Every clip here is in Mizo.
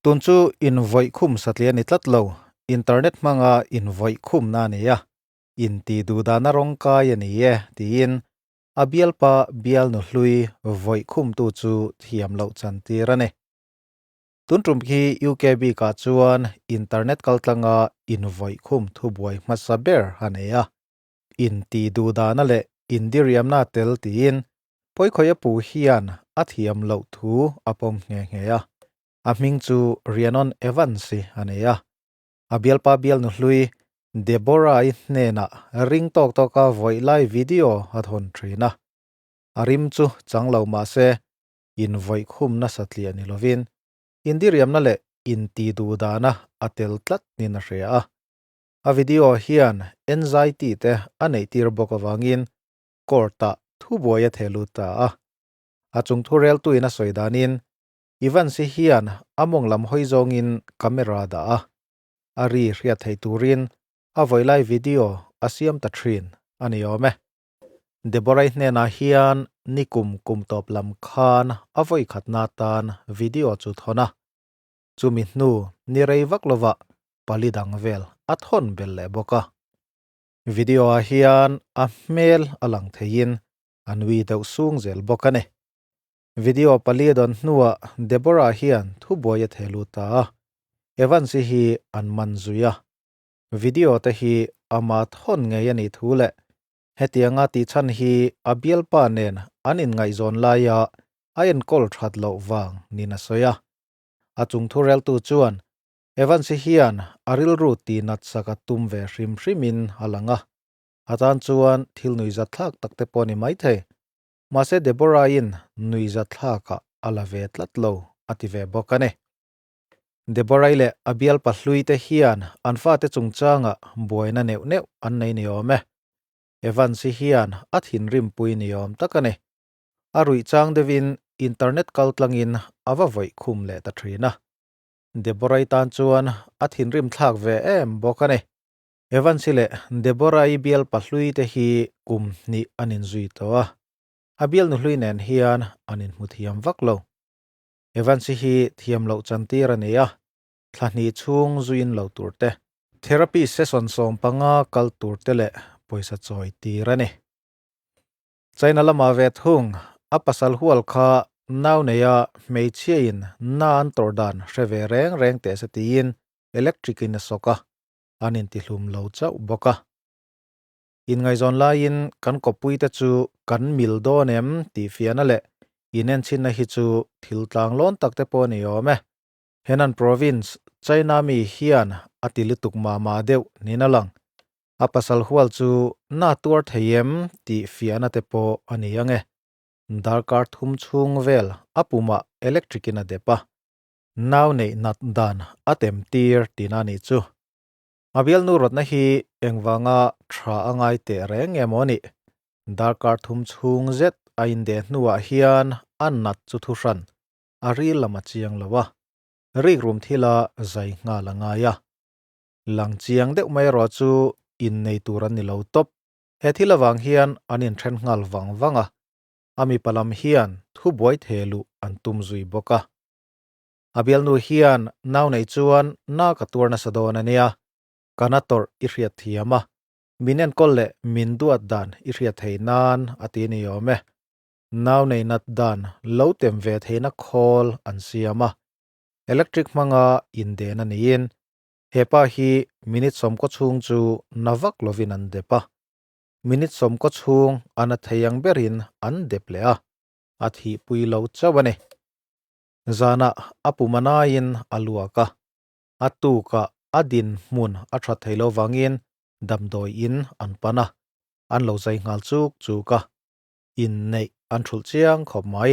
Tun chu invawih khum satliah a ni tlat lo, internet hmanga invawih khumna a ni a, inti duhdana rawng kai a ni e tiin a bialpa bialnu hlui vawih khumtu chu thiam loh chantir a ni. Tun tum khi UK bikah chuan internet kaltlanga invawih khum thubuai hmasa ber a nei a, inti duhdana leh indiriamna tel tiin Pawikhawia pu hian a thiam loh thu a pawm nghe nghe a. A hming chu Rhiannon Evans-i a nei a. A bialpa bialnu hlui Deborah-i hnenah ring tawk tawka vawih lai video a thawn thin a. A rim chu chang lo mah se, invawih khum nasa tliah ni lovin, indiriamna leh intihduhdahna a tel tlat nin a hria a. A video hian anxiety te a neihtir bawk avangin court-ah thubuai a theh lut ta a. A chung thureltuin a sawi danin Evans-i hian a mawng lam hawi zawngin camera a dah a, a ri hriat theih turin a vawi lai video a siam ta thin a ni awm e. Deborah-i hnenah hian nikum kum tawp lam khan a vawi khatna atan video chu thawn a, chumi hnu ni rei vak lovah pali dang vel a thawn belh leh bawk a. Video ah hian a hmel a lang theiin a nui deuh sung zel bawk a ni. Video pali a dawn hnuah Deborah hian thubuai a theh lut ta a, Evans-i hi an man zui a. Video te hi ama thawn ngei a nih thu leh hetianga tihchhan hi a bialpa nen an inngaihzawn laia a enkawl that loh vang niin a sawi a. A chung thureltu chuan Evans-i hian a rilru tihnat sak a tum ve hrim hrimin a lang a, a tan chuan thil nuihzatthlak tak te pawh a ni maithei. Mahse Deborah-in nuihzatthlakah a la ve tlat lo a ti ve bawk a ni. Deborah-i leh a bialpa hlui te hian an fate chungchangah buaina neuh neuh an nei ni awm e. Evans-i hian a thinrimpui ni awm tak a ni. A ruih chang deuhin internet kaltlangin a va vawih khum leh ta thin a. Deborah-i tan chuan a thinrim thlak ve em bawk a ni. Evans-i leh Deborah-i bialpa hlui te hi kum hnih an inzui tawh a, a bialnu hlui nen hian an inhmu thiam vak lo. Evans-i hi thiam loh chantir a ni a, thla hnih chhung zuiin lo tur te, therapy session 15 kal tur te leh pawisa chawi tir a ni. China lamah ve thung, a pasal hual kha nau neia hmeichhiain na an tawrh dan hre ve reng reng teh se tiin electric in a sawk a, an intihlum lo chauh bawk a. Inngaihzawn laiin kan kawppuite chu kan mil dawn em tih fiahna leh inenchhinna hi chu thil tlanglawn tak te pawh a ni awm e. Henan Province, China mi hian a ti lutuk mah mah deuh niin a lang. A pasal hual chu na tuar thei em tih fiahna te pawh a ni ang e. Darkar thum chhung vel a pumah electric in a dep a, nau neih nat dan a tem tir tihna a nih chu. A bialnu rawtna hi engvanga tha a ngai teh reng nge maw nih? Darkar thum chhung zet a indeh hnuah hian a nat chu thu hran, a ril lam a chiang lo a, rikrum thila zai nghal a ngai a. Lang chiang deuh mai erawh chu innei tur an ni lo tawp. He thil avang hian an inthen nghal vang vang a, a mipa lam hian thubuai theh luh an tum zui bawk a. A bialnu hian nau nei chuan na ka tuar nasa dawn a nia, ka na tawrh i hriat thiam a, min enkawl leh min duat dan i hriat thei nan a ti ni awm e. Nau nei nat dan lo tem ve theihna khawl an siam a, electric hmanga inden a niin he pa hi minute 90 chhung chu na vak lovin an dep a, minute 90 chhung a na thei ang berin an dep leh a, a thihpui lo chauh a ni. Zanah a pum a naiin a luak a, a tukah a dinhmun a that thei lo vangin damdawi in an pan a, an lo zai nghal chuk chuk a, inneih an thulh chiang khawp mai.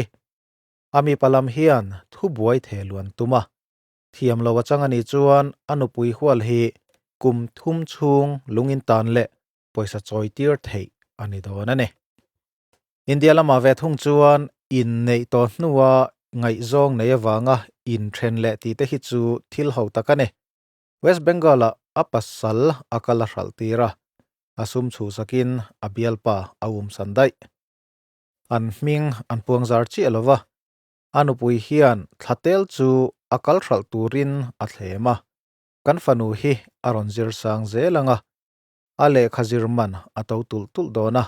A mipa lam hian thubuai theh luan tum a, thiam lo a chang a nih chuan a nupui hual hi kum thum chhung lungin tan leh pawisa chawi tir theih a ni dawn a ni. India lamah ve thung chuan inneih tawh hnua ngaihzawng nei avanga inthen leh tih te hi chu thil ho tak a ni. West Bengal-ah a pasal a kal a hralh tir a, a sum chhuhsakin a bialpa a umsan daih. An hming an puangzar chiah lo va, a nupui hian thlatel chu a kal hralh turin a thlem a, kan fanu hi a rawn zir sang zel ang a, a lehkha zir man a to tulh tulh dawn a.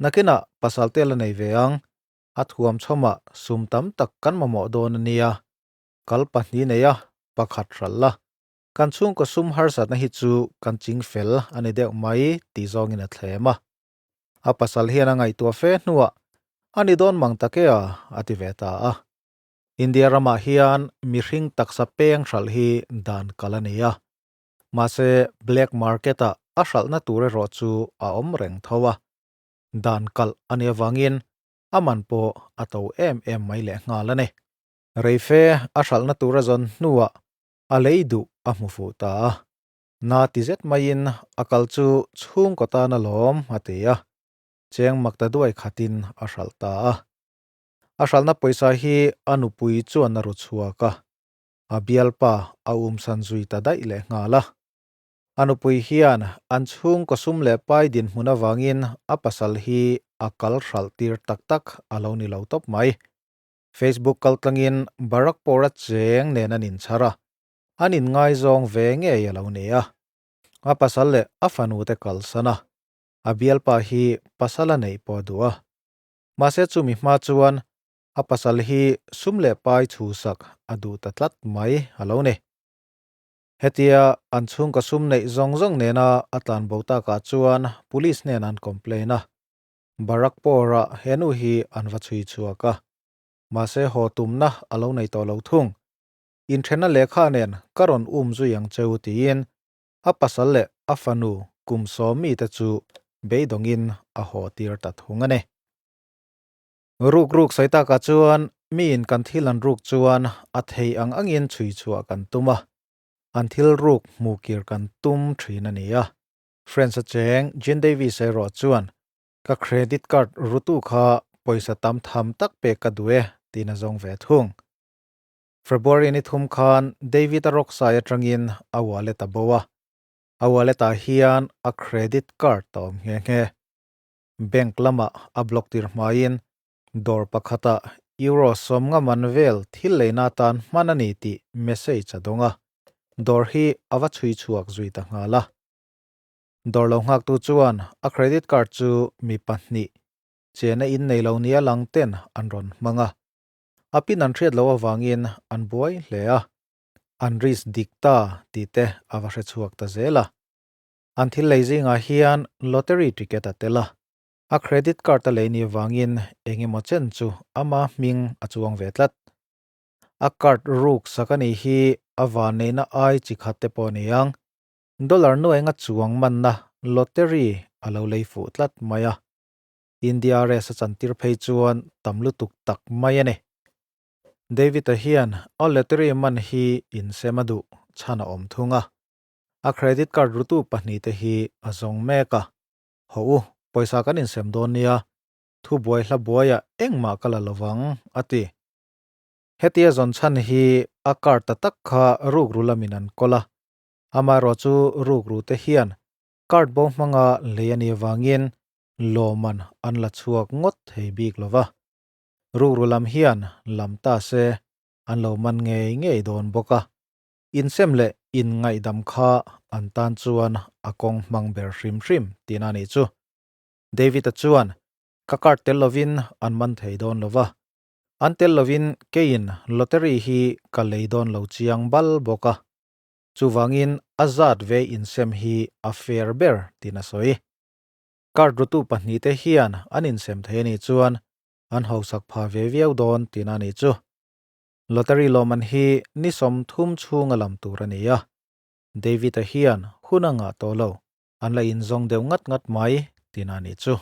Nakinah pasal te la nei ve ang, a thuam chhawmah sum tam tak kan mamawh dawn a nia, kal pahnih nei a, pakhat hralh la. Kan chhungkaw sum harsatna hi chu kan ching fel a ni deuh mai tih zawngin a thlem a. A pasal hian a ngaihtuah fe hnuah a ni dawn mang tak e a, a ti ve ta a. India ramah hian mihring taksa peng hralh hi dan kal a ni a. Mahse black market-ah a hralhna tur erawh chu a awm reng tho a. Dan kalh a nih avangin a man pawh a to em em mai lehnghal a ni. Reife a hralhna tur a zawn hnuah a lei duh a hmu fuh ta a. Na ti zet maiin a kal chu chhungkaw tan alawm a ti a, cheng mak ta duai khatin a hralh ta a. A hralhna pawisa hi a nupui chuan a ru chhuak a, a bialpa a umsan zui ta daih leh nghal a. A nupui hian an chhungkaw sum leh pai dinhmun avangin a pasal hi a kal hralh tir tak tak a lo ni lo tawp mai. Facebook kaltlangin Barakpur-a cheng nen an inchhar a, an inngaizawng ve ngei a lo ni a. A pasal leh a fanute kalsan a, a bialpa hi pasal a neih pawh a duh a. Mahse chumi hma chuan a pasal hi sum leh pai chhusak a duh ta tlat mai a lo ni. Hetia an chhungkaw sum neih zawng zawng nena a tlanbo takah chuan police hnenah an complain a. Barakpur-ah he nu hi an va chhui chhuak a, mahse haw tumna a lo nei tawh lo thung. Inthena lehkha nen ka rawn um zui ang cheu tiin a pasal leh a fanu kum sawmi te chu beidawngin a haw tir ta thung a ni. Ruk ruk sawi takah chuan miin kan thil an ruk chuan a thei ang angin chhui chhuah kan tum a, an thil ruk hmuh kir kan tum thin a ni a. France a cheng Jean Davies erawh chuan, Ka credit card rutu kha pawisa tam tham tak pek ka duh e, tiin a zawng ve thung. February ni thum khan David a rawksai atangin a wallet a bo a, a wallet ah hian a credit card a awm nghe nghe. Bank lamah a block tir hmain dawr pakhatah euro 50 man vel thil leina atan hman a ni tih message a dawng a, dawr hi a va chhui chhuak zui ta nghal a. Dawr lo nghaktu chuan a credit card chu mi pahnih chena in nei lo nia lang ten an rawn hmang a. A pin an hriat loh avangin an buai hle a, an risk dik ta tih te a va hre chhuak ta zel a. An thil lei zingah hian lottery ticket a tel a, a credit card a lei ni avangin eng emaw chen chu ama hming a chuang ve tlat. A card ruk sak a nih hi a vanneihna ai chi khat te pawh a ni ang. Dollar nuainga chuang manna lottery a lo lei fuh tlat mai a, India race a chantir phei chuan tam lutuk tak mai a ni. David-a hian a lottery man hi insem a duh chhan a awm thung a, a credit card rutu pahnihte hi a zawng mek a, Haw u, pawisa kan insem dawn nia, thubuai hla buaiah engmah ka la lovang, a ti. Hetia zawn chhan hi a card ta tak kha rukru lamin an kawl a, Amaherawh chu rukru te hian card bo hmanga lei a nih avangin lawman an la chhuak ngawt thei bik lo va. Rukru lam hian lam ta se an lo man ngei ngei dawn bawk a. Insem leh inngaihdam kha an tan chuan a kawng hmang ber hrim hrim tihna a nih chu. David-a chuan, Ka card tel lovin an man thei dawn lo va. An tel lovin keiin lottery hi ka lei dawn lo chiang bal bawk a. Chuvangin a zat ve insem hi a fair ber tiin a sawi. Card rutu pahnihte hian an insem thei a nih chuan an hausak pha ve viau dawn tiin a nih chu. Lottery lawmman hi ni 30 chhunga lam tur a ni a. David-a hian hun a ngah tawh lo, an la inzawng deuh ngat ngat mai tiin a nih chu.